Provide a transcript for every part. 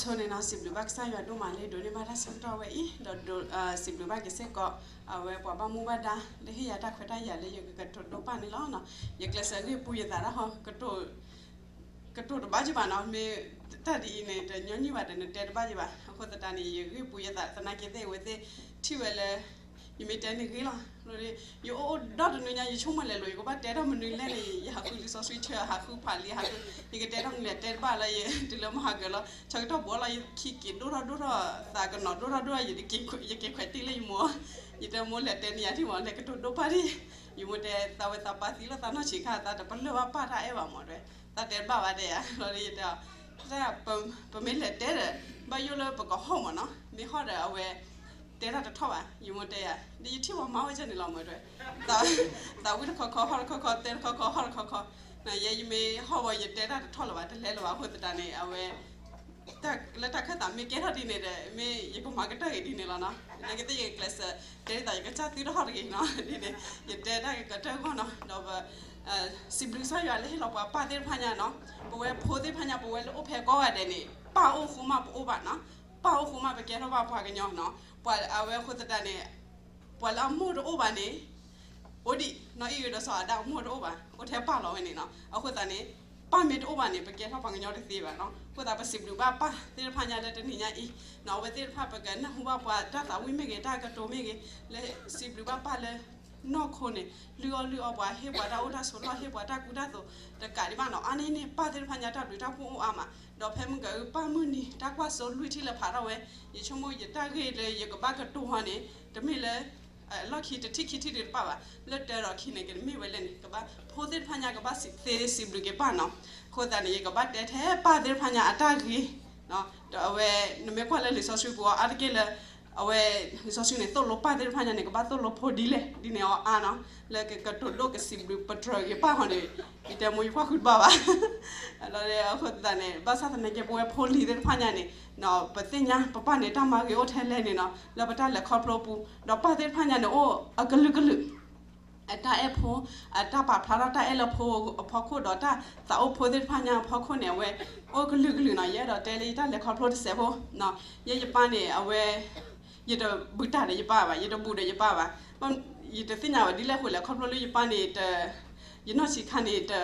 ဆိန့ၣ်နီၤ စံးဘျုးဘၣ်ကစၢ်ယွၤဒိၣ်မးလၢဒိးန့ၢ်ဘၣ်တၢ်ဆၢကတီၢ်ဝဲအံၤ ဒီးဒိး စံးဘျုးဘၣ်က့ၤစ့ၢ်ကီး အဝဲပှၤဘၣ်မူဘၣ်ဒါ လၢဟ့ၣ်ယၤတၢ်ခွဲးတၢ်ယာ်လၢယကကတိၤဒိပၢ်န့ၣ်လီၤ. ယကျဲးစၢးဂံၢ်ပူၤယသးတၢ်ဟီ ကတိၤတဘၣ်က့ၤဘၣ်နီၤ မ့ၢ်တၢ်ဒ်အံၤန့ၣ် တညီနုၢ်ဘၣ်ဒီးနတဲတဘၣ်က့ၤဘၣ်. အဃိသတးန့ၣ် ယဂံၢ်ပူၤယသးသနာ်က့သ့ၣ်အဝဲသ့ၣ်ထံၣ်ဝဲလၢ ယမ့ၢ်တဲန့ၣ်ဂ့ၤလီၤ. ယအိၣ်အိၣ်ဒီတနွံညါ ယဆိကမိၣ်လဲၤလိာ် ယကဘၣ်တဲထီၣ်မနုၤလဲၣ်န့ၣ် ယဟးဃုလံာ်စီဆှံဆၢ ဟးဃုဖးလံာ် ဟးဃု ယကတဲထီၣ်မနုၤလဲၣ် တဲတဘၣ်လၢယတုၤလၢမဟါကၢၤလီၤ. ဆၢကတီၢ်ဘှီလီၤ ယခံက့ၤဒိၣ်ထီၣ်ဒိၣ်ထီၣ် သးကနီၤဒိၣ်ထီၣ်ဒိၣ်ထီၣ် ယတက့ၤခွဲးတံၢ်လၢယမိၢ် ယတဲမိၢ်လဲၤတဲန့ၢ်ယၤထံၣ်မး လဲၤကတိၤဒိပၢ်ဒံး ယမိၢ်တဲသးဝဲသးပာ်သံလီၤ သးနီၢ်ဆံးခါ သးတပလၢၢ်ဘၣ်ပၢ်တၢ်အဲၣ်ဘၣ်မးတဲ သးတဲတဘၣ်ဘၣ်တဲယၤ လီၤဒီးယတဲ တၢ် ပမ့ၢ်လဲၤတဲဒီး ဘၣ်ယိၣ်လၢပကဟီၣ်မးနီၤ မ့ၢ်ဟီၣ်ဒီးအဝဲ တဲတၢ်တထီၣ်ဘၣ် ယမိၢ်တဲယၤ ဒီးယထံၣ်ပှၤမၤဝဲဒ်န့ၣ်လီၤမးတဲ သးဝံၣ်တခီခီ ဟီၣ်တခီခီ တဲတခီခီ ဟီၣ်တခီခီ နယဲယမ့ၢ်ဟီၣ်ဝဲ ယတဲတၢ်တထီၣ်လၢၤဘၣ် တလဲၤလၢၤဘၣ် အဃိသတးန့ၣ် အဝဲ လၢတၢ်ခၢၣ်သးမ့ၢ်ကဲထီၣ်ဒ်န့ၣ်ဒီး မ့ၢ်ယကမၤကတၢၢ်က့ၤဒ်န့ၣ်လီၤနီၤ နာ်က့သ့ၣ်ယကျဲးစၢး တဲဒ်သိးယကစၢ်သုတဟီၣ်တဂ့ၤနီၤ ဒ်န့ၣ် ယတဲတၢ်ကကတၢၢ်ဂီၢ်နီၤ ဒီးပ စံးဘျုးကစၢ်ယွၤလၢဟ့ၣ်လီၤပှၤပၢ်သ့ၣ်တဖၣ်ညါနီၤ ပဝဲဖိသ့ၣ်တဖၣ်ညါ ပဝဲလၢအိၣ်ဖဲကိးဂၤဒဲးန့ၣ် ပၢ်အိၣ်ဃိမးပအိၣ်ဘၣ်နီၤ ပၢ်အိၣ်ဃိမးပကဲထီၣ်ဘၣ်ပှၤကညီနီၤ ပှၤအဝဲအဃိသတးန့ၣ် ပှၤလၢအမိၢ်တအိၣ်ဘၣ်န့ၣ် အိၣ်ဒံး နီၢ်အံၣ်ဂ့ၤဒီးစီၤအၤဒၣ်အမိၢ်တအိၣ်ဘၣ် အိၣ်ထဲပၢ်လီၤဝဲန့ၣ်နီၤ အဃိသတးန့ၣ် ပၢ်မ့ၢ်တအိၣ်ဘၣ်န့ၣ် ပကဲထီၣ်ပှၤကညီတသ့ဘၣ်နီၤ အဃိသတးပစံးဘျုးဘၣ်ပၢ်သ့ၣ်တဖၣ်ညါလၢတနံၤညါအံၤနီၤ အဝဲသ့ၣ်တဖၣ်ပကနၢ်ဟူဘၣ်ပှၤတၢ်သးဝံၣ်မ့ၢ်ဂ့ၤ တၢ်ကတိၤမ့ၢ်ဂ့ၤ လၢစံးဘျုးဘၣ်ပၢ်လၢ နီၢ်ခိန့ၣ် လုၢ်အီၣ်လုၢ်အီပှၤ ဟ့ၣ်ပှၤတၢ်အိၣ်တၢ်ဆိးလီၢ် ဟ့ၣ်ပှၤတၢ်ကူတၢ်သိး တကးဒံးဘၣ်နီၤ အါန့ၢ်န့ၣ် ပၢ်သ့ၣ်တဖၣ်ညါတၢ်ဘျုးတၢ်ဖှိၣ်အိၣ်အါမး ဒီးဖဲမုၢ်ကၤအုပၢ်မုၢ်နံၤ တၢ်ကွၢ်စိလွံၢ်ထံၣ်လၢဖးထီၣ်ဝဲ ယဆိကမိၣ်ယတၢ်ဂ့ၢ်လၢယကဘၣ်ကတိၤဟီန့ၣ် တမ့ၢ်လၢ လီၢ်ခံတထံၣ်ခံထံၣ်ဒုးတပၣ်ဘၣ် လၢတၢဒီးခံန့ၣ် ကတမ့ၢ်ဝဲလဲၣ်န့ၣ် ကဘၣ်ဖိသ့ၣ်တဖၣ်ညါကဘၣ်သ့စံးဘျုးက့ၤပၢ်နီၤ အဃိသတးန့ၣ် ယကဘၣ်တဲထဲပၢ်သ့ၣ်တဖၣ်ညါအတၢ်ဂ့ၤ ဒီးအဝဲ နမ့ၢ်ကွၢ်လၢလံာ်စီဆှံပူၤအီၤအါတက့ၢ်လၢ အဝဲ လံာ်စီဆှံန့ၣ် သိၣ်လိပၢ်သ့ၣ်တဖၣ်ညါန့ၣ် ကဘၣ်သိၣ်လိဖိဒ်လဲၣ် ဒ်န့ၣ်အီၤအါနီၤ လၢကကတိၤဒိၣ်ကစံးဘျုးပတြၢၤက့ၤပၢ်ဟီန့ၣ် ယတဲမိၢ်ယကွၢ်ဃုတဘၣ်ဘၣ် ဒီးအဃိသတးန့ၣ် ဘၣ်ဆၣ်သနာ်က့ ပဝဲဖိလံၤသ့ၣ်တဖၣ်ညါန့ၣ် ပသ့ၣ်ညါပပၢ်န့ၣ် တၢ်မၤဂ့ၤအိၣ်ထဲလဲၣ်န့ၣ်နီၤ လၢပတၢ်လဲၤခီဖျိပူၤ ဒီးပၢ်သ့ၣ်တဖၣ်ညါန့ၣ် အိၣ်အကလုာ်ကလုာ် အတၢ်အဲၣ်ဖိ အတၢ်ပာ်ဖျါထီၣ်တၢ်အဲၣ်လၢဖိအဖီခိၣ်ဒီးတၢ်သးအိၣ်ဖိသ့ၣ်တဖၣ်ညါအဖီခိၣ်န့ၣ် အဝဲ အိၣ်ကလုာ်ကလုာ်နီၤ ယအဲၣ်ဒိးတဲလၢယတၢ်လဲၤခီဖျိတစဲးဖိ ယဲယပၢ်န့ၣ် အဝဲ ယတဘူးတၢ်ဒီးယပၢ်ဘၣ် ယတဘူးဒီးယပၢ်ဘၣ် ယတသ့ၣ်ညါဘၣ်ဒ်လဲၣ်အဃိလဲၣ် ခီဖျိလၢယပၢ်န့ၣ် တ ယနီၢ်ဆံးခါန့ၣ် တ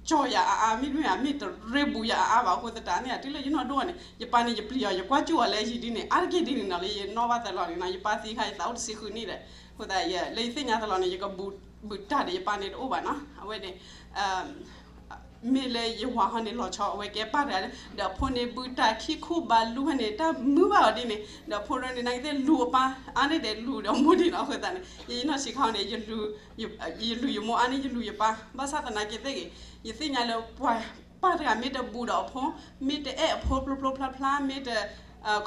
ကၠီယၤအါအါ မ့တမ့ၢ် မ့ၢ်တရ့ဘူးယၤအါအါဘၣ် အဃိသတးန့ၣ် တုၤလၢယနီၢ်ဒိၣ်န့ၣ် ယပၢ်န့ၣ် ယပျံၤအီၤ ယကွၢ်စူၣ်အီၤလၢယံၤဒ်န့ၣ် အါတက့ၢ်ဒ်န့ၣ်နီၤ လၢယနီၢ်ဘၣ်သးလီၤန့ၣ်နီၤ ယပၢ်သံခါ ယသးအိၣ်တဆံဃုနံၣ်ဒီး အဃိသတး လၢယသ့ၣ်ညါသးလီၤန့ၣ် ယကဘူးဘူးတၢ်ဒီးယပၢ်န့ၣ်တအိၣ်ဘၣ်နီၤ အဝဲန့ၣ် မ့ၢ်လၢယဝၤဟီန့ၣ် လီၤဆီအဝဲကဲပၢ်တဂၤလၢ ဒီးအဖိန့ၣ်ဘူးတၢ်ခံခူဘၣ်လူဟဲန့ၣ် တၢ်မုာ်ဘၣ်အီၤဒ်န့ၣ် ဒီးအဖိရၢန့ၣ် နာ်က့သ့ၣ်လူၤအပၢ် အါန့ၢ်ဒီးလူၤဒီးမိၢ်ဒ်နီၤ အဃိသတးန့ၣ် ယနီၢ်ဆံးခါန့ၣ် ယလူၤယမိၢ်အါန့ၢ် ယလူၤယပၢ် ဘၣ်ဆၣ်သနာ်က့သ့ၣ်ဂ့ၤ ယသ့ၣ်ညါလၢပှၤပၢ်တဂၤမ့ၢ်တဘူးဒီးအဖိ မ့ၢ်တအဲၣ်အဖိဖျိဖျိဖျါဖျါ မ့ၢ်တ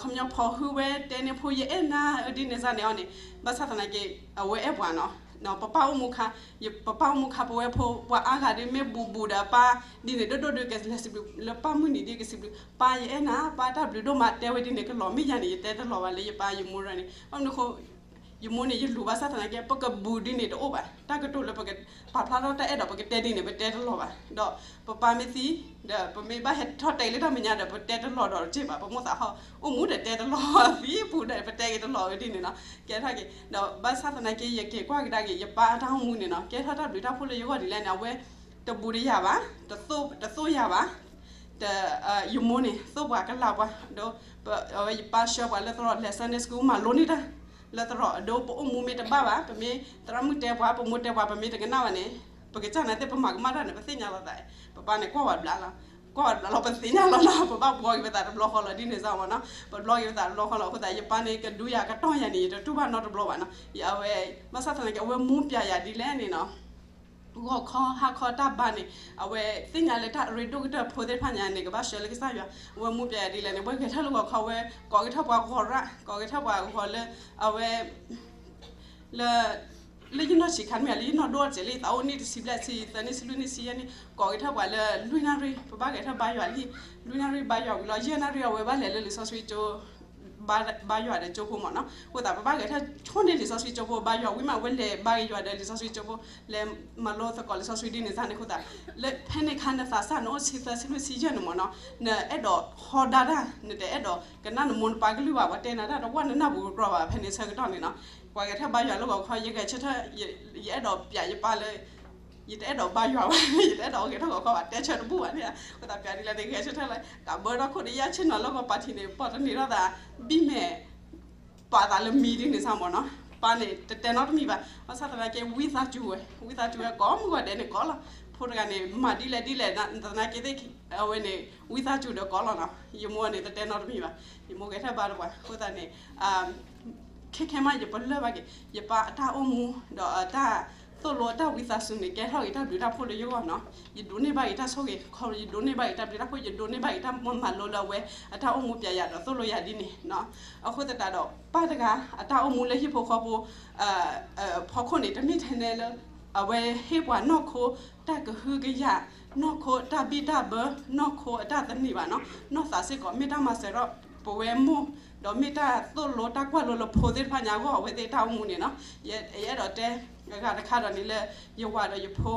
ခီပညီဖီၣ်ဟုဝဲတဲန့ၢ်ဖိ ယအဲၣ်နၤဒ်န့ၣ်စ့ၢ်န့ၣ်အီၤန့ၣ် ဘၣ်ဆၣ်သနာ်က့ အဝဲအဲၣ်ပှၤနီၤ ပပၢ်အိၣ်မူခါ ပပၢ်အိၣ်မူခါ ပဝဲဖိ ပှၤအါဂၤဒ်မ့ၢ်ဘူးဘူးဒီးအပၢ် ဒ်န့ၣ်ဒိၣ်ဒိၣ်ဒုးကလဲၤစံးဘျုးလၢပၢ်မုၢ်နံၤဒ်ကစံးဘျုး ပၢ်ယအဲၣ်နၤ ပၢ်တၢ်ဘျုးဒိၣ်မး တဲဝဲဒ်န့ၣ်ကလီၤ မ့ၢ်ယၤန့ၣ် ယတဲတလီၤဘၣ်လၢယပၢ်ယမိၢ်ရၢန့ၣ် ဘၣ်မနုၤအဃိ ယမိၢ်န့ၣ် ယလူၤဘၣ်ဆၣ်သနာ်က့ ပကဘူးဒ်န့ၣ်တအိၣ်ဘၣ် တၢ်ကတိၤလၢပကပာ်ဖျါထီၣ်တၢ်အဲၣ်ဒိးပကတဲဒ်န့ၣ် ပတဲတလီၤဘၣ် ဒီးပပၢ်မ့ၢ်သံ ဒီးပမ့ၢ်ဘၣ်ဟဲထီၣ်တဲလၢတၢ်မဲာ်ညါဒီး ပတဲတလီၤဒီးတက့ၢ်ဘၣ် ပမိၢ်သးဟီၣ် အိၣ်မူဒီးတဲတလီၤသံပူၤဒီး ပတဲက့ၤတလီၤဝဲဒ်န့ၣ်နီၤ ကဲထီၣ်က့ၤ ဒီးဘၣ်ဆၣ်သနာ်က့ ယက့ၤကွၢ်ကဒါက့ၤ ယပၢ်အတၢ်အိၣ်မူန့ၣ်နီၤ ကဲထီၣ်တၢ်ဘျုးတၢ်ဖှိၣ်လၢယဂီၢ်ဒ်လဲၣ်န့ၣ် အဝဲ တဘူးတယၤဘၣ် တသိၣ်ယၤဘၣ် တ ယမိၢ်န့ၣ် သိၣ်ပှၤကလာ်ပှၤ ဒီး အဝဲယပၢ်ဆှၢပှၤလၢသရိာ်လဲၤ Sunday school မၤလိန့ၢ်တၢ် လၢသရိာ်အဒိ ပအိၣ်မူမ့ၢ်တဘၣ်ဘၣ် ပမ့ၢ်သရၣ်မုၣ်တဲပှၤ ပမိၢ်တဲပှၤ ပမ့ၢ်တကနၣ်ဘၣ်န့ၣ် ပကစၢ်နာ်သ့ၣ်ပမၤကမၣ်တၢ်န့ၣ် ပသ့ၣ်ညါလီၤသး ပပၢ်န့ၣ် ကွၢ်ဝဲဘျးလီၤ ကွၢ်ဝဲဘျးလီၤ ပသ့ၣ်ညါလီၤနီၤ ပဘၣ်ဘှီက့ၤပသးတဘျီဃီလီၤ ဒ်န့ၣ်စ့ၢ်မ့ၢ်နီၤ ပဘျီက့ၤပသးတဘျီဃီလီၤ အဃိသတး ယပၢ်န့ၣ် ကဒုးယၤကတီၢ်ယၤန့ၣ် ယတတူၢ်ဘၣ်နီတဘျီဘၣ်နီၤ ယအဝဲ ဘၣ်ဆၣ်သနာ်က့ အဝဲမူပျဲယၤဒ်လဲၣ်န့ၣ်နီၤ ဂီၤခီဟါခီတၢ်ဘါန့ၣ် အဝဲသ့ၣ်ညါလၢတၢ်ရ့ဒိၣ်ကတၢၢ်ဖိသ့ၣ်တဖၣ်ညါန့ၣ် ကဘၣ်ဆှၢလၢကစၢ်ယွၤ အဝဲမူပျဲယၤဒ်လဲၣ်န့ၣ် ဝဲဂဲၤထၢၣ်လၢဂီၤခီဝဲ ကိးက့ၤထီၣ်ပှၤဂီၤရၣ် ကိးက့ၤထီၣ်ပှၤဂီၤလၢ အဝဲ လၢ လၢယနီၢ်ဆံးခါမ့ၢ် လၢယနီၢ်ဒိၣ်စဲးလံ သးအိၣ်နံၣ်တဆံဘျဲၣ် ဆံသၢနံၣ် ဆံလွံၢ်နံၣ် ဆံယဲၢ်နံၣ် ကိးက့ၤထီၣ်ပှၤလၢ လွံၢ်နၣ်ရံၣ် ပဘၣ်ဂဲၤထၢၣ်ဘါယွၤလံ လွံၢ်နၣ်ရံၣ်ဘါယွၤဝံၤလီၤ ယဲၢ်နၣ်ရံၣ်အဝဲဘၣ်လဲၤလၢလံာ်စီဆှံကၠိ ဘါယွၤဒီးကၠိဖိမ့ၢ်နီၤ. အဃိသတး ပဘၣ်ဂဲၤထီၣ်ဆိန့ၢ်လံာ်စီဆှံကၠိဖိ ဘါယွၤဝံၤမး ဝဲလဲၤဘါယွၤဒီးလံာ်စီဆှံကၠိဖိ လဲၤမၤလိသကိးလံာ်စီဆှံဒ်န့ၣ်စ့ၢ်န့ၣ်အဃိသတး လၢဖဲန့ၣ်အခါနသးစၢ်နအိၣ်ဆံသၢဆံလွံၢ်ဆံယဲၢ်န့ၣ်မ့ၢ်နီၤ နအဲၣ်ဒိးဟီဒါတၢ် နတအဲၣ်ဒိးကနၣ်နမိၢ်နပၢ်ကလုၢ်ဘၣ် ပှၤတဲနၤတၢ်တဝၢ်နနၢ်ပူၤကကြီဘၣ် ဖဲန့ၣ်ဆၢကတီၢ်န့ၣ်နီၤ ပှၤဂဲၤထီၣ်ဘါယွၤလၢဂီၤခီ ယဂဲၤဆၢထၢၣ် ယအဲၣ်ဒိးပျးယပၢ်လၢ ယတအဲၣ်ဒိးဘါယွၤဘၣ် ယတအဲၣ်ဒိးဂဲၤထီၣ်ဂီၤခီဘၣ် တဲဆၢတဘူၣ်ဘၣ်န့ၣ် အဃိသတးပျးဒ်လဲၣ်န့ၣ် ဂဲၤဆၢထၢၣ်လၢ ကးဘၢထီၣ်ခိၣ်ဒီးယါဆ့ၣ်နီၤလၢဂီၤပၢ်ထံးန့ၣ် ပီၣ်တန့ၢ်ထီၣ်သး ဘံၣ်မဲာ် ပာ်သးလၢမံဒ်န့ၣ်စ့ၢ်မ့ၢ်နီၤ. ပၢ်န့ၣ်တတဲနီတမံၤဘၣ် ဘၣ်ဆၣ်သနာ်က့ ဝံသးစူၤဝဲ ဝံသးစူၤဝဲကိးမုၢ်ဂီၤဒဲးန့ၣ်ကိးလီၤ. ဖိတဂၤန့ၣ် မၤဒ်လဲၣ်ဒ်လဲၣ် သနာ်က့သ့ၣ် အဝဲန့ၣ် ဝံသးစူၤဒီးကိးလီၤနီၤ. ယမိၢ်န့ၣ်တတဲနီတမံၤဘၣ် ယမိၢ်ဂဲၤထီၣ်ဘါတပှၤ အဃိသတးန့ၣ် ခဲခဲမးယပလၢၢ်ဘၣ်က့ၤ ယပၢ်အတၢ်အိၣ်မူ ဒီးအတၢ်သိၣ်လိအတၢ်ဝံသးစူၤန့ၣ် ကဲထီၣ်က့ၤတၢ်ဘျုးတၢ်ဖှိၣ်လၢယဂီၢ်နီၤ. ယဒိးန့ၢ်ဘၣ်က့ၤတၢ်ဆိၣ်ဂ့ၤ ခီ ယဒိးန့ၢ်ဘၣ်က့ၤတၢ်ဘျုးတၢ်ဖှိၣ် ယဒိးန့ၢ်ဘၣ်က့ၤတၢ်မၤလိလၢအဝဲအတၢ်အိၣ်မူပျဲယၤဒီးသိၣ်လိယၤဒ်န့ၣ်နီၤ. အဃိသတးဒီး ပၢ်တဂၤအတၢ်အိၣ်မူလၢဟံၣ်ဖိဃီဖိ ဖီခိၣ်န့ၣ် တမ့ၢ်ထဲနဲလၢ အဝဲဟ့ၣ်ပှၤနီၢ်ခိတၢ်ကဟုကယာ် နီၢ်ခိတၢ်ဘံၣ်တၢ်ဘၢ နီၢ်ခိအတၢ်သန့ၤဘၣ်နီၤ. နီၢ်သးစ့ၢ်ကီး မ့ၢ်တၢ်မၤစၢၤထီၣ်ပဝဲမိၢ် ဒီးမ့ၢ်တၢ်သိၣ်လိတၢ်ကွၢ်လိလၢဖိသ့ၣ်တဖၣ်ညါအဂီၢ် အဝဲသ့ၣ်တၢ်အိၣ်မူန့ၣ်နီၤ. ယ ယအဲၣ်ဒိးတဲ အဂၤတခါဒီးန့ၣ်လၢ ယဝၤဒီးယဖိ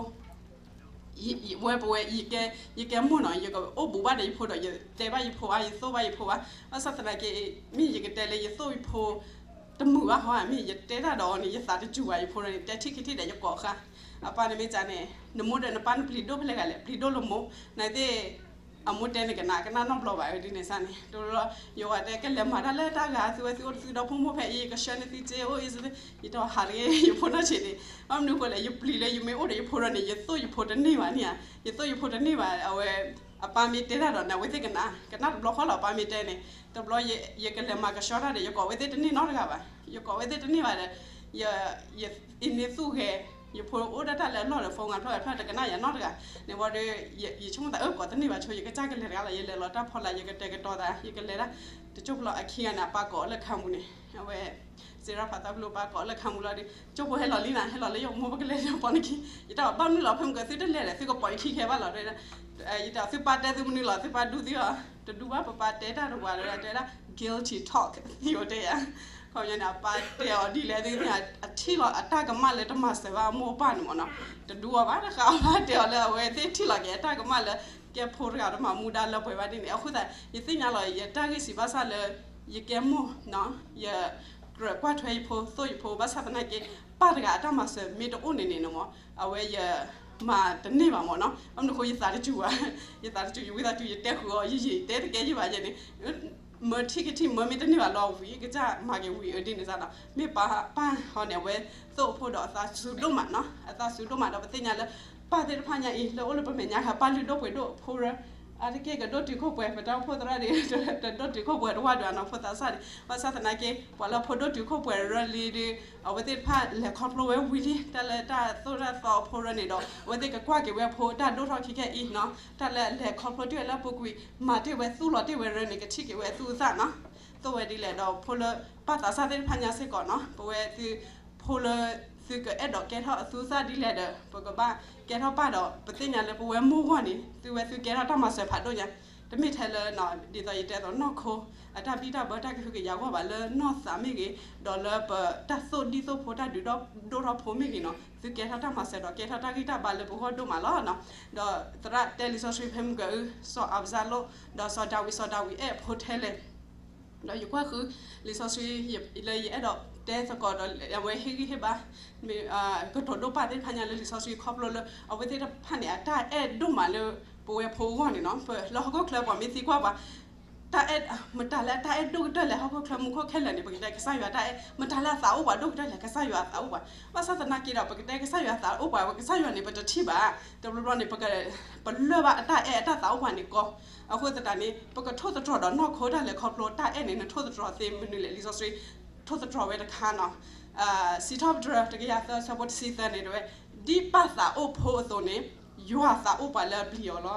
ဝဲပဝဲ ယကဲမိၢ်နီၤ ယကအိၣ်ဘူးဘၣ်ဒီးယဖိဒီး ယတဲဘၣ်ယဖိဘၣ် ယသိၣ်ဘၣ်ယဖိဘၣ်. ဘၣ်ဆၣ်သနာ်က့ မ့ၢ်ယကတဲလၢယသိၣ်ယဖိ တမုာ်ဘၣ်ဟီဧါ မ့ၢ်ယတဲတၢ်ဒီးအီၤန့ၣ် ယသးတစူၤဘၣ် ယဖိဒီးန့ၣ် တဲထံၣ်ခံထံၣ်ဒီးယကိးဃာ် အပၢ်န့ၣ်မ့ၢ်ကန့ၣ် နမိၢ်ဒီးနပၢ်နပျံၤဒိၣ်ဖဲလဲၣ်ဂၤလဲၣ် ပျံၤဒိၣ်လၢမိၢ် နသ့ၣ် အမိၢ်တဲန့ၣ်ကနၣ် ကနၣ်နီတဘျီဘၣ်ဝဲဒ်န့ၣ်စ့ၢ်န့ၣ် တဘျီ ယဝၤတဲ ကလဲၤမၤတၢ်လၢတၢ်ဂၤ သုဝဲသုအိၣ်တသုဒီဖိမိၢ်ဖဲအံၤ ကဆှၢန့ၢ်သုစ့အိၣ်အံၤ ယတဟးတဂ့ၤ ယဖိနီၢ်ဆံးန့ၣ် ဘၣ်မနုၤအဃိလဲၣ် ယပျံၤလၢယမ့ၢ်အိၣ်ဒီးယဖိဒီးန့ၣ် ယသိၣ်ယဖိတန့ၢ်ဘၣ်န့ၣ်ဧါ ယသိၣ်ယဖိတန့ၢ်ဘၣ် အဝဲ အပၢ်မ့ၢ်တဲတၢ်ဒီးန့ၣ် အဝဲသ့ၣ်ကနၣ် ကနၣ်တဘျီဃီလီၤ အပၢ်မ့ၢ်တဲန့ၣ် တဘျီ ယကလဲၤမၤကဆှီတၢ်ဒီး ယကိးဝဲသ့ၣ်တန့ၢ်နီတဂၤဘၣ် ယကိးဝဲသ့ၣ်တန့ၢ်ဘၣ်ဒီး ယ ယအ့န့ၢ်သူၣ်ဂဲၤ ယဖိအိၣ်ဒၣ်တၢ်လၢအလီၢ်ဒီး phone ဂၤဖျီဂၤဖျီတကနၣ်ယၤနီတဂၤ န့ၣ်ဝံၤဒီး ယဆိကမိၣ်သးအၢကိးတန့ၢ်ဘၣ်ဆိ ယကစၢ်ကလဲၤတဂၤလီၤ ယလဲၤလီၤတၢ်ဖီလာ် ယကတဲာ်ကတီၤသး ယကလဲၤတၢ် တကၠိဖိလီၤ အခံဂၤန့ၣ် အပၢ်ကိးလၢခါမူန့ၣ် အဝဲ စ့ရၣ်ဖးသၣ်ဖျိ ပၢ်ကိးလၢခါမူလီၤဒီး ကၠိဖိဟဲလီၤလံနၤ ဟဲလီၤလၢယမိၢ်ပကလဲၤလၢပီၣ်နခံ ယတၢ်ဘၣ်မနုၤလီၤ ဖဲမုၢ်ကသုတလဲၤဒီး သုကပိာ်ယခံခဲဘၣ်လီၤ ယတၢ်သုပၢ်တဲသုမနုၤလီၤ သုပၢ်ဒူသံအီၤ တဒူဘၣ် ပပၢ်တဲတၢ်တဝၤဒီး တဲဒၣ် guilty talk သံဝဲတဲယၤ ခီပညီန့ၣ် အပၢ်တဲအီၤဒ်လဲၣ် သုကသ့ၣ်ညါ အထံၣ်လီၤအတၢ်ကမၣ်လၢတမၤစၢၤဘၣ်အမိၢ်အပၢ်န့ၣ်မ့ၢ်နီၤ တဒူအီၤဘၣ်တဃာ် အပၢ်တဲအီၤလၢအဝဲသ့ၣ်ထံၣ်လီၤက့ၤအတၢ်ကမၣ်လၢ ကဲဖိတဂၤတမၤမူဒါလၢပှဲၤဘၣ်ဒ်န့ၣ် အဃိသတး ယသ့ၣ်ညါလီၤ ယတၢ်ဂ့ၢ်စံးဘၣ်ဆၣ်လၢ ယကဲမိၢ်နီၤ ယကြၢးကွၢ်ထွဲယဖိ သိၣ်ယဖိ ဘၣ်ဆၣ်သနာ်က့ ပၢ်တဂၤအတၢ်မၤစၢၤမ့ၢ်တအိၣ်န့ၣ်န့ၣ်နီၤ အဝဲယ မၤတန့ၢ်ဘၣ်မ့ၢ်နီၤ ဘၣ်မနုၤအဃိ ယသးတစူၤဘၣ် ယသးတစူၤ ယဝံသးစူၤ ယတဲဃုာ်အီၤ ယယံာ်တဲတကဲယဘၣ်ယဲန့ၣ် မၢထံၣ်ကထံၣ် မၢမ့ၢ်တန့ၢ်ဘၣ်လီၤဝံၤ ကစၢ်မၤက့ၤဝံၤအဒ်န့ၣ်စ့ၢ်နီၤ မ့ၢ်ပၢ်ပၢ်ဟီန့ၣ် အဝဲသိၣ်အဖိဒီးအသးစူၤဒိၣ်မးနီၤ အသးစူၤဒိၣ်မးဒီး ပသ့ၣ်ညါလၢ ပၢ်သ့ၣ်တဖၣ်ညါအံၤ လၢအိၣ်လၢပမဲာ်ညါခါ ပၢ်လုၢ်ဒိၣ်ပှ့ၤဒိၣ်ဖိရၢ အါတက့ၢ်ကဒိၣ်တုာ်ခိၣ်ပှဲၤ ပတၢ်အိၣ်ဖှိၣ်သရၣ်ဒီး တဒိၣ်တုာ်ခိၣ်ပှဲၤတဝၢ်ဒွးနီၤ ဖိသးစၢ်န့ၣ် ဘၣ်ဆၣ်သနာ်က့ ပှၤလၢဖိဒိၣ်တုာ်ခိၣ်ပှဲၤရၢလံဒီး အဝဲသ့ၣ်တဖၣ်လဲၤခီဖျိဝဲဝံၤလံ တၢ်လၢတၢ်သိၣ်တၢ်သီအဖိရၢန့ၣ်ဒီး အဝဲသ့ၣ်ကကွၢ်က့ၤဝဲအဖိတၢ်ဒိၣ်ထီၣ်ခံခဲအံၤနီၤ တၢ်လၢလဲၤခီဖျိတ့ၢ်ဝဲလၢအပူၤကွံာ် မၤတ့ၢ်ဝဲသူၣ်လီၤတ့ၢ်ဝဲရၢန့ၣ် ကထံၣ်က့ၤဝဲအသူၣ်အသးနီၤ သိၣ်ဝဲဒ်လဲၣ်ဒီးဖိလၢ ပၢ်သးစၢ်သ့ၣ်တဖၣ်ညါစ့ၢ်ကီးနီၤ ပဝဲသု ဖိလၢ သုကအဲၣ်ဒိးကဲထီၣ်အသူၣ်အသးဒ်လဲၣ်ဒီး ပကဘၣ်ကဲထီၣ်ပၢ်ဒီး ပသ့ၣ်ညါလၢပဝဲမိၢ်ဂီၢ်န့ၣ် သုဝဲသုကဲထီၣ်တၢ်မၤစၢၤဖးဒိၣ်ညါ တမ့ၢ်ထဲလၢ ဒ်သိးယတဲအသိး နီၢ်ခိ အတၢ်ဘံၣ်တၢ်ဘၢတၢ်ကဟုကယာ်အဂီၢ်ဘၣ် လၢနီၢ်သးမ့ၢ်ဂ့ၤ ဒီးလၢပတၢ်သိၣ်ဒံၣ်သိၣ်ဖိတၢ်ဒုးဒိၣ်ထီၣ်ဖိမ့ၢ်ဂ့ၤနီၤ သုကဲထီၣ်တၢ်မၤစၢၤဒီးကဲထီၣ်တၢ်ဂံၢ်တၢ်ဘါလၢပဂီၢ်ဒိၣ်မးလီၤနီၤ ဒီးသရၣ်တဲလံာ်စီဆှံဖဲမုၢ်ကၢအု စီၤအၤဘၡလိၣ် ဒီးစီၤဒၤဝံး စီၤဒၤဝံးအဲၣ်အဖိထဲလဲၣ် ဒီးယကွၢ်ဃု လံာ်စီဆှံ လၢယအဲၣ်ဒိးတဲသကိးဒီး အဝဲဟ့ၣ်ဂံၢ်ဟ့ၣ်ဘါ ကတိၤဒိၣ်ပၢ်သ့ၣ်တဖၣ်ညါလၢလံာ်စီဆှံခီဖျိလၢ အဝဲသ့ၣ်တဖၣ်န့ၣ် အတၢ်အဲၣ်ဒိၣ်မးလၢ ပဝဲဖိအဂီၢ်န့ၣ်နီၤ လၢဟီၣ်ခိၣ်ချၢပှၤမ့ၢ်သံကွၢ်ပှၤ တၢ်အဲၣ် မတၤလၢအတၢ်အဲၣ်ဒိၣ်ကတၢၢ်လဲၣ် ဟီၣ်ခိၣ်ချၢမူခိၣ်ခဲလၢာ်န့ၣ် ပကတဲကစၢ်ယွၤတၢ်အဲၣ် မတၤလၢအသးအိၣ်ပှၤဒိၣ်ကတၢၢ်လဲၣ် ကစၢ်ယွၤအသးအိၣ်ပှၤ ဘၣ်ဆၣ်သနာ်က့ဒီး ပကတဲကစၢ်ယွၤအသးအိၣ်ပှၤ ပကစၢ်ယွၤန့ၣ် ပတထံၣ်ဘၣ် တဘျီဘျီန့ၣ် ပလၢၢ်ဘၣ်အတၢ်အဲၣ်အတၢ်သးအိၣ်ပှၤန့ၣ်ကီ အဃိသတးန့ၣ် ပကထိၣ်သတြီၤဒီးနီၢ်ခိတၢ်လဲၤခီဖျိတၢ်အဲၣ်န့ၣ် နထိၣ်သတြီၤသ့မနုၤလဲၣ် လံာ်စီဆှံ ထိၣ်သတြီၤဝဲတခါနီၤ စံးထီၣ်ပတြၢၤတကယၤသၢဆၢဖိတဆံသၢန့ၣ် တဲဝဲ ဒ်ပၢ်သးအိၣ်ဖိအသိးန့ၣ် ယွၤသးအိၣ်ပှၤလၢအပျံၤအီၤလီၤ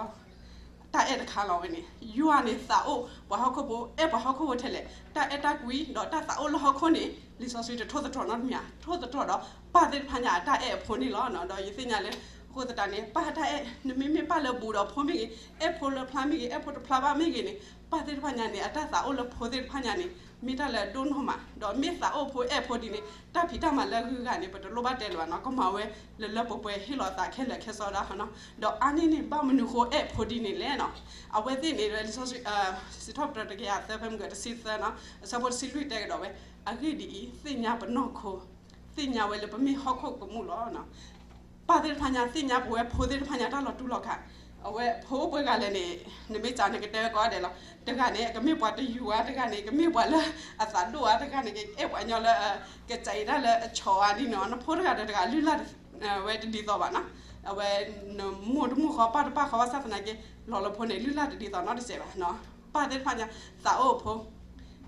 တၢ်အဲၣ်တခါလီၤဝဲန့ၣ် ယွၤန့ၣ်သးအိၣ်ပှၤဟီၣ်ခိၣ်ဖိ အဲၣ်ပှၤဟီၣ်ခိၣ်ဖိထဲလဲၣ် တၢ်အဲၣ်တၢ်ကွံဒီးတၢ်သးအိၣ်လၢဟီၣ်ခိၣ်န့ၣ် လံာ်စီဆှံတထိၣ်သတြီၤနီတမံၤ ထိၣ်သတြီၤဒီးပၢ်သ့ၣ်တဖၣ်ညါအတၢ်အဲၣ်အဖိန့ၣ်လီၤ. ဒီးယသ့ၣ်ညါလၢ အဃိသတးန့ၣ် ပၢ်အတၢ်အဲၣ် နမ့မ့ၢ်ပၢ်လၢအဘူးဒီးဖိမ့ၢ်ဂ့ၤ အဲၣ်ဖိလၢဖျါမ့ၢ်ဂ့ၤ အဲၣ်ဖိတဖျါဘၣ်မ့ၢ်ဂ့ၤန့ၣ် ပၢ်သ့ၣ်တဖၣ်ညါန့ၣ် အတၢ်သးအိၣ်လၢဖိသ့ၣ်တဖၣ်ညါန့ၣ် မ့ၢ်တၢ်လၢအဒိၣ်နီၢ်မး, ဒီးမ့ၢ်သးအိၣ်ဖိအဲၣ်ဖိဒ်န့ၣ် တၢ်ဖံးတၢ်မၤလၢအဂုၤအဂၤန့ၣ် ပတလိၣ်ဘၣ်တဲလၢၤဘၣ်နီၤ, ကမၤဝဲလၢလၢပှဲၤပှဲၤ ဟ့ၣ်လီၤသးခဲလၢာ်ခဲဆ့ဒၣ်နီၤ. ဒီးအါန့ၢ်န့ၣ် ဘၣ်မနုၤဃိအဲၣ်ဖိဒ်န့ၣ်လဲၣ်နီၤ. အဝဲသ့ၣ်န့ၣ် လံာ်စီဆှံ စံးထီၣ်ပတြၢၤတကယၤသၢ ဖဲမုၢ်ကတဆံသၢနီၤ, အဆၢဖိတဆံလွံၢ်တဲကဒီးဝဲ, အဂ့ၢ်ဒ်အံၤ, သ့ၣ်ညါပနီၢ်ခိ, သ့ၣ်ညါဝဲလၢပမ့ၢ်ဟီၣ်ခိၣ်ကမူၣ်လီၤ. ပၢ်သ့ၣ်တဖၣ်ညါသ့ၣ်ညါပဝဲဖိသ့ၣ်တဖၣ်ညါတၢ်လီၤတူာ်လီၤကာ်, အဝဲဖိအိၣ်ပှဲၤဂၤလဲၣ်န့ၣ်, နမ့ၢ်စံးန့ၣ် ကတဲဝဲကိးဂၤဒဲးလီၤ. တဂၤန့ၣ် ကမ့ၢ်ပှၤတယူၤဧါ, တဂၤန့ၣ်ကမ့ၢ်ပှၤလၢအသးဒိၣ်ဧါ, တဂၤန့ၣ်ကအဲၣ်ပှၤညီလၢ ကစးအံၤတၢ်လၢအဆီၣ်ဧါဒ်န့ၣ်, နဖိတဂၤဒီးတဂၤ လုၢ်လၢ်ဝဲတဒ်သိးဘၣ်နီၤ. အဝဲ နမိၢ်တမိၢ်ဃီ ပၢ်တပၢ်ဃီ ဘၣ်ဆၣ်သနာ်က့ လီၤလၢဖိန့ၣ် လုၢ်လၢ်တဒ်သိးနီတစဲးဘၣ်နီၤ. ပၢ်သ့ၣ်တဖၣ်ညါ သးအိၣ်အဖိ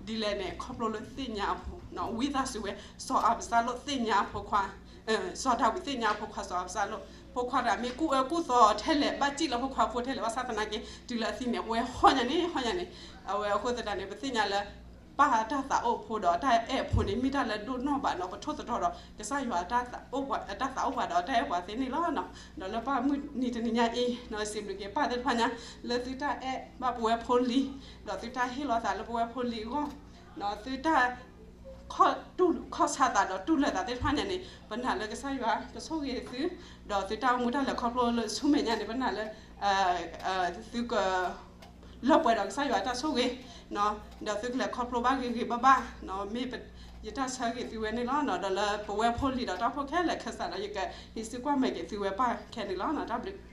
ဒ်လဲၣ်န့ၣ် ခီဖျိလၢသ့ၣ်ညါအဖိ, ဝံသးစူၤဝဲ စီၤအၤဘၡါလိၣ်သ့ၣ်ညါအဖိခွါ, စီၤဒၤဝံးသ့ၣ်ညါအဖိခွါ စီၤအၤဘၡါလိၣ်, ဖိခွါတဂၤမ့ၢ်ကူၣ်အၢကူၣ်သီထဲလဲၣ်, ဘၣ်စံၣ်လၢဖိခွါဖိထဲလဲၣ်, ဘၣ်ဆၣ်သနာ်က့ တုၤလၢအသံန့ၣ် အဝဲဟီၣ်ညါန့ၣ် ဟီၣ်ညါန့ၣ်. အဝဲအဃိသတးန့ၣ် ပသ့ၣ်ညါလၢ ပၢ်တၢ်သးအိၣ်အဖိဒီးတၢ်အဲၣ်အဖိန့ၣ် မ့ၢ်တၢ်လၢဒိၣ်နီၢ်ဘၣ်နီၤ, ပထိၣ်သတြီၤဒီး ကစၢ်ယွၤ တၢ်သးအိၣ်ပှၤဒီးတၢ်အဲၣ်ပှၤသ့န့ၣ်လီၤ. ဒီးလၢပၢ်မုၢ်နံၤတနံၤညါအံၤနီၤ, စံးဘျုးက့ၤ ပၢ်သ့ၣ်တဖၣ်ညါ လၢသုတၢ်အဲၣ်ဘၣ်ပဝဲဖိလံၤ, ဒီးသုတၢ်ဟ့ၣ်လီၤသးလၢပဝဲဖိလံၤအဂီၢ်, သုတၢ် ခီၣ်ဆါသးဒီးတူၢ်လိာ်သးသ့ၣ်တဖၣ်ညါန့ၣ် ပနာ်လၢကစၢ်ယွၤကဆိၣ်ဂ့ၤသု, ဒီးသုတၢ်အိၣ်မူတၢ်လဲၤခီဖျိလၢဆူမဲာ်ညါန့ၣ် ပနာ်လၢ သုက လၢပှဲၤဒီးကစၢ်ယွၤတၢ်ဆိၣ်ဂ့ၤ, ဒီးသုကလဲၤခီဖျိဘၣ်ဂ့ၤဂ့ၤဘၣ်ဘၣ်, မ့ၢ်ယတၢ်ဆၢဂ့ၤသုဝဲန့ၣ်လီၤ. ဒီးလၢပဝဲဖိလံၤဒီးတၢ်ဖိခဲလၢာ်ခဲဆးဒီး ယကဟံးစုကွၢ်မဲာ်က့ၤသုဝဲပၢ်ခဲန့ၣ်လီၤ. တၢ်ဘျုး